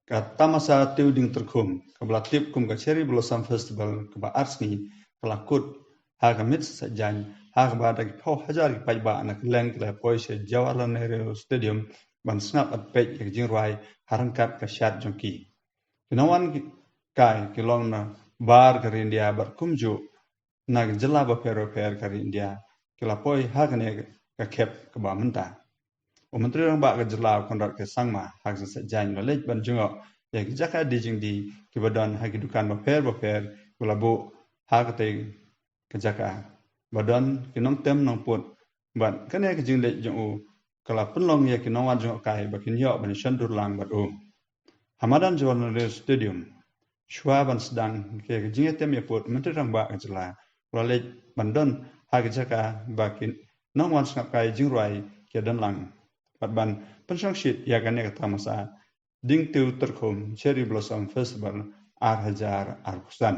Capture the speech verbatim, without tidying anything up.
Ka tamasa tiew dieng tyrkhum kaba la tip kum ka Cherry Blossom Festival kaba ar sngi ka la kut ha ka miet Saitjaiñ, ha kaba da ki phew hajar ki paidbah na kylleng ki la poi sha Jawaharlal Nehru Stadium ban sngap bad peit ïa ka jingrwai ha ryngkat ka shad jong ki. Ki nongwan kai ki long na bar ka ri India bad kumjuh na ki jylla bapher bapher ka ri India ki la poi ha kane ka khep kaba mynta. U Myntri Rangbah ka jylla Conrad K Sangma ha ka Saitjaiñ u la leit ban jngoh ïa ki jaka die jingdie kiba don ha ki dukan bapher bapher kiba la buh ha katei ka jaka, ba don ki nongtem nongput, bad kane ka jingleit jong u ka la pynlong ïa ki nongwan jngohkai ba kin ïoh ban ïashon dur lang bad u. Ha madan Jawaharlal Nehru Stadium, shuwa ban sdang ïa ka jingïatem ïaput, u Myntri Rangbah ka jylla u la leit ban don ha ka jaka ba ki nongwan sngapkai jingrwai ki ïadon lang bad ban pynshongshit ïa kane ka tamasa dieng tiew tyrkhum Cherry Blossom Festival ar hajar arphew san.